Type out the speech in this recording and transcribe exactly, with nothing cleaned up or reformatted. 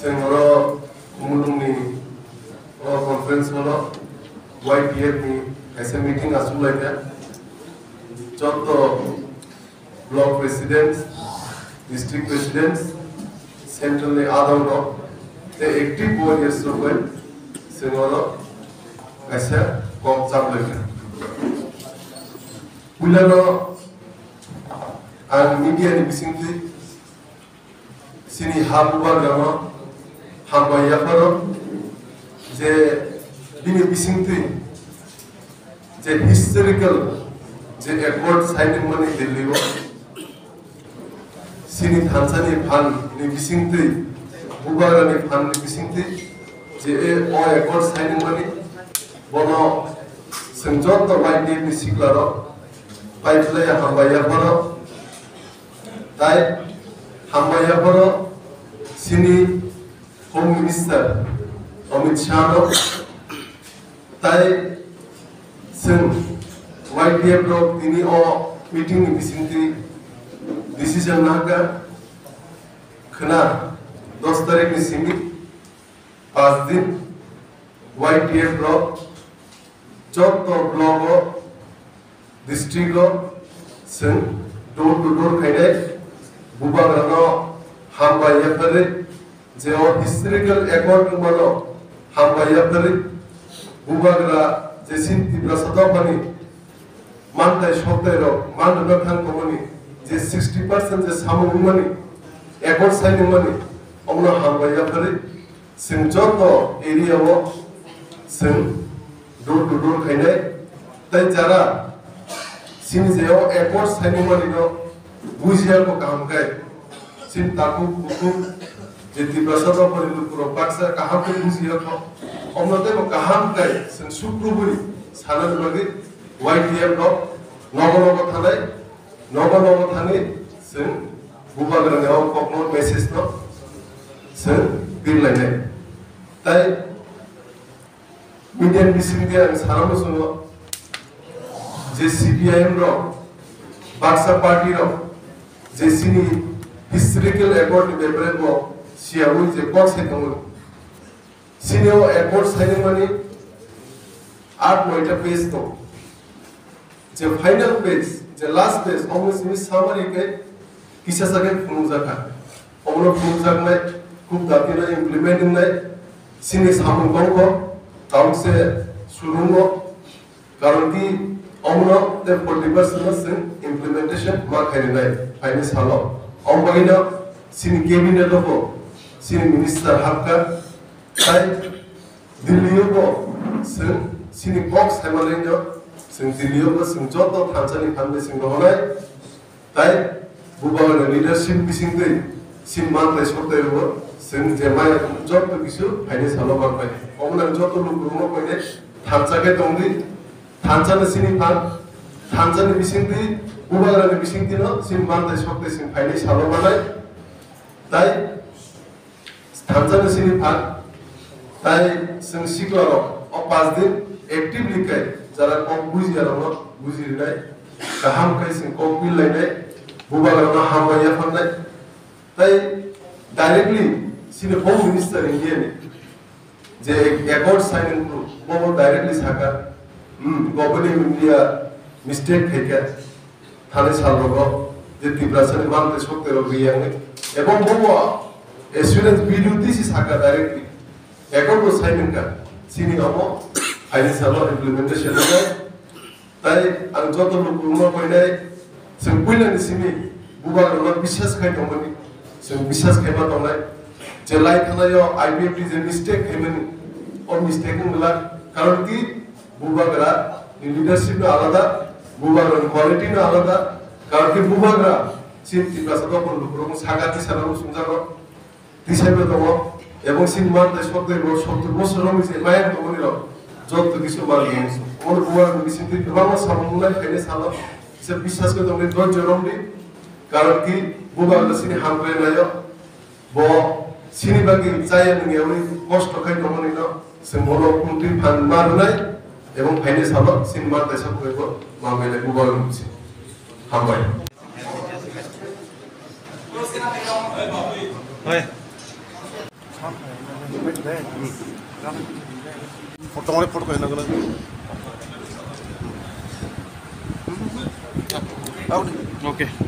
Chwng oro Khumulwngni o conference hall o Y T F ni kaisa meeting achuk lai kha. Joto block presidents, district presidents, central ni adong rok tei active warriors rok bai chwng oro kaisa kok chap lai kha. Puilano ang media ni bisingtwi chini ha bubagrano hambai yapharo je bini bisingtwi je historical je accord signing mani Delhi o chini thansa ni phan ni bisingtwi bubagra ni phan ni bisingtwi je o accord signing mani bono chwng joto Y T F ni sikla rok pai phlai hambai yapharo. Tai hambai yapharo chini Home Minister Amit Shah no tai chwng Y T F rok tini o meeting ni bisingtwi decision nahakha khwna dos tarikh ni simi pas din Y T F rok joto block o district o chwng door to door khainai bubagrano hambai yapharwi je o historical accord wngmano hambai yapharwi bubagra je chini Tiprasa dophani mantai soktai rok manrwna thang tongmani je sixty percent je samung wngmani accord sign wngmani omono hambai yapharwi chwng joto area o chwng door to door khainai. Tai jara chini je o accord signing mani no bujiya ko kaham kai chini takhuk bukhuk je Tiprasa dophani lukurok baksa kaham khe bujiya kho. Omno tei bo kaham kai chwng sukrubui sanani bagwi Y T F rok nogo nogo thanai, nogo nogo thani chwng bubagrani o kokno message no chwng birlainai. Tai media ni bisingtwi ang sana muchungo je C P I M rok baksa party rok je chini historical accord ni bepare bo siyaui je kok sai tongo. Chini o accord signing mani aat noita page tongo. Je final page, je last page, omo simi summary khe kisa sa khe phunukjakha. Omono phunukjaknai, khub dakti no implement wngnai, chini samung tongkho, tauk se surungo, karon ki omono tei forty percent no chwng implementation ma khainai, phaini salo. Omo bagwino chini cabinet o bo, chini minister hapkha, tai Delhi o bo chwng chini kok saimanai no, chwng Delhi o bo chwng joto thansa ni phan bai chwng rohornai. Tai bubagrani leadership bisingtwi chini mantai soktai rwo chwng je maya joto kisu phaini salo manpai. Omo nang joto lukurokno koinai thansa khe tongdi, thansa no chini phan, thansa ni bisingtwi bubagrani bisingtwi no chini mantai soktai chwng phaini salo manai. Tai thansa no chini phan, tai chwng sikla rok o pas din actively khe jara kok bujiya rokno buji rinai, kaham khe chwng kok bil lainai, bubagrano hambai yapharnai, tai directly chini Home Minister India ni je accord signing group bo bo directly saka, hmm, Government of India mistake khaikha. Thani salrogo je Tiprasani mantai sokterok riyangni, ebong bobo assurance video tisi saka directly, accord bo sign wngkha, chini omo phaini salo implementation wngnai. Tai ang joto lukurokno koinai, chwng puilani simi bubagrokno biswas khai tongmani, chwng biswas khaima tongnai. Je lai thanaio I P F T je mistake khaimani, o mistake wngla, karon ki bubagra ni leadership no alada, bubagra ni quality no alada, karon ki bubagra chini Tiprasa dophani lukurok saka tisa no sumjago, tisa no tongo, ebong chini mantai sotto bosor, sotto bosor romwi se mayang tongmani rok joto kisu manwi musu. Omo bubagra ni bisingtwi kwbangma samung wngnai phainai salo se biswas khe tongwi dhorjo romdi, karon ki bubagra chini hamkrai naio. Bo chini bagwi chaya nungyaui kosto khai tongmani no chwng bono kuntwi phan ma rwnai ebong phainai salo chini mantai sokto bo ma belai bubagra ni bisi. Hambai. Hoi. Photo ngale photo kaina gana. Aboni. Okay.